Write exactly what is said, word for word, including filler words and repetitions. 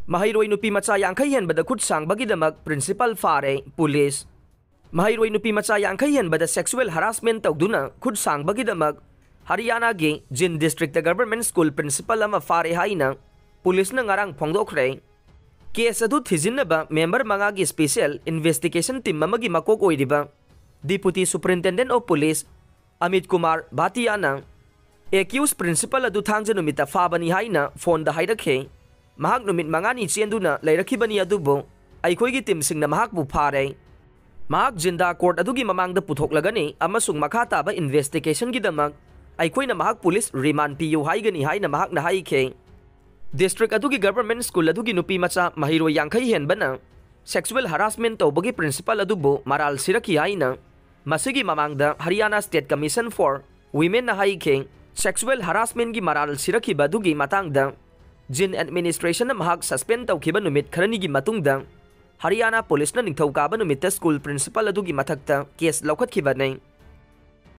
ꯃꯍꯩꯔꯣꯏ ꯅꯨꯄꯤ ꯃꯆꯥ ꯌꯥꯡꯈꯩ ꯍꯦꯟꯕꯗ ꯈꯨꯠ ꯁꯥꯡꯕꯒꯤꯗꯃꯛ ꯄ꯭ꯔꯤꯟꯁꯤꯄꯥꯜ ꯐꯥꯔꯦ ꯄꯨꯂꯤꯁ꯫ ꯃꯍꯩꯔꯣꯏ ꯅꯨꯄꯤ ꯃꯆꯥ ꯌꯥꯡꯈꯩ ꯍꯦꯟꯕꯗ ꯁꯦꯛꯁꯨꯑꯦꯜ ꯍꯔꯥꯁꯃꯦꯟ ꯇꯧꯗꯨꯅ ꯈꯨꯠ ꯁꯥꯡꯕꯒꯤꯗꯃꯛ ꯍꯔꯤꯌꯥꯅꯥꯒꯤ Jind district government school principal ꯑꯃ ꯐꯥꯔꯦ ꯍꯥꯏꯅ ꯄꯨꯂꯤꯁꯅ ꯉꯔꯥꯡ ꯐꯣꯡꯗꯣꯛꯈ꯭ꯔꯦ꯫ ꯀꯦꯁ ꯑꯗꯨ ꯊꯤꯖꯤꯟꯅꯕ ꯃꯦꯝꯕꯔ ꯃꯉꯥꯒꯤ ꯁ꯭ꯄꯦꯁꯤꯌꯦꯜ ꯏꯟꯚꯦꯁꯇꯤꯒꯦꯁꯟ ꯇꯤꯝ ꯑꯃꯒꯤ ꯃꯀꯣꯛ ꯑꯣꯏꯔꯤꯕ deputy superintendent of police Amit Kumar ꯚꯥꯇꯤꯌꯥꯅ ꯑꯦꯀ꯭ꯌꯨꯁ ꯄ꯭ꯔꯤꯟꯁꯤꯄꯥꯜ ꯑꯗꯨ ꯊꯥꯡꯖ ꯅꯨꯃꯤꯠꯇ ꯐꯥꯕꯅꯤ ꯍꯥꯏꯅ ꯐꯣꯟꯗ ꯍꯥꯏꯔꯛꯈꯤ꯫ ꯃꯍꯥꯛ ꯅꯨꯃꯤꯠ ꯃꯉꯥꯅꯤ ꯆꯦꯟꯗꯨꯅ ꯂꯩꯔꯛꯈꯤꯕꯅꯤ, ꯑꯗꯨꯕꯨ ꯑꯩꯈꯣꯏꯒꯤ ꯇꯤꯝꯁꯤꯡꯅ ꯃꯍꯥꯛꯄꯨ ꯐꯥꯔꯦ꯫ ꯃꯍꯥꯛ ꯖꯤꯟꯗꯥ ꯀꯣꯔꯠ ꯑꯗꯨꯒꯤ ꯃꯃꯥꯡꯗ ꯄꯨꯊꯣꯛꯂꯒꯅꯤ ꯑꯃꯁꯨꯡ ꯃꯈꯥ ꯇꯥꯕ ꯏꯟꯚꯦꯁꯇꯤꯒꯦꯁꯟꯒꯤꯗꯃꯛ ꯑꯩꯈꯣꯏꯅ ꯃꯍꯥꯛ ꯄꯨꯂꯤꯁ ꯔꯤꯃꯥꯟ ꯄꯤꯌꯨ ꯍꯥꯏꯒꯅꯤ ꯍꯥꯏꯅ ꯃꯍꯥꯛꯅ ꯍꯥꯏꯈꯤ꯫ ꯗꯤꯁꯇ꯭ꯔꯤꯛ ꯑꯗꯨꯒꯤ ꯒꯚꯔꯟꯃꯦꯟꯠ ꯁ꯭ꯀꯨꯜ ꯑꯗꯨꯒꯤ ꯅꯨꯄꯤ ꯃꯆꯥ ꯃꯍꯩꯔꯣꯏ ꯌꯥꯡꯈꯩ ꯍꯦꯟꯕꯅ ꯁꯦꯛꯁꯨꯑꯦꯜ ꯍꯔꯥꯁꯃꯦꯟ ꯇꯧꯕꯒꯤ ꯄ꯭ꯔꯤꯟꯁꯤꯄꯥꯜ ꯑꯗꯨꯕꯨ ꯃꯔꯥꯜ ꯁꯤꯔꯛꯈꯤ ꯍꯥꯏꯅ ꯃꯁꯤꯒꯤ ꯃꯃꯥꯡꯗ ꯍꯔꯤꯌꯥꯅꯥ ꯁ꯭ꯇꯦꯠ ꯀꯃꯤꯁꯟ ꯐꯣꯔ ꯋꯤꯃꯦꯟꯅ ꯍꯥꯏꯈꯤ꯫ ꯁꯦꯛꯁꯨꯑꯦꯜ ꯍꯔꯥꯁꯃꯦꯟꯒꯤ ꯃꯔꯥꯜ ꯁꯤꯔꯛꯈꯤꯕ ꯑꯗꯨꯒꯤ ꯃꯇꯥꯡꯗ ꯖꯤꯟ ꯑꯦꯗꯃꯤꯅꯤꯁꯇ꯭ꯔꯦꯁꯟꯅ ꯃꯍꯥꯛ ꯁꯁꯄꯦꯟ ꯇꯧꯈꯤꯕ ꯅꯨꯃꯤꯠ ꯈꯔꯅꯤꯒꯤ ꯃꯇꯨꯡꯗ ꯍꯔꯤꯌꯥꯅꯥ ꯄꯨꯂꯤꯁꯅ ꯅꯤꯡꯊꯧꯀꯥꯕ ꯅꯨꯃꯤꯠꯇ ꯁ꯭ꯀꯨꯜ ꯄ꯭ꯔꯤꯟꯁꯤꯄꯥꯜ ꯑꯗꯨꯒꯤ ꯃꯊꯛꯇ ꯀꯦꯁ ꯂꯧꯈꯠꯈꯤꯕꯅꯤ꯫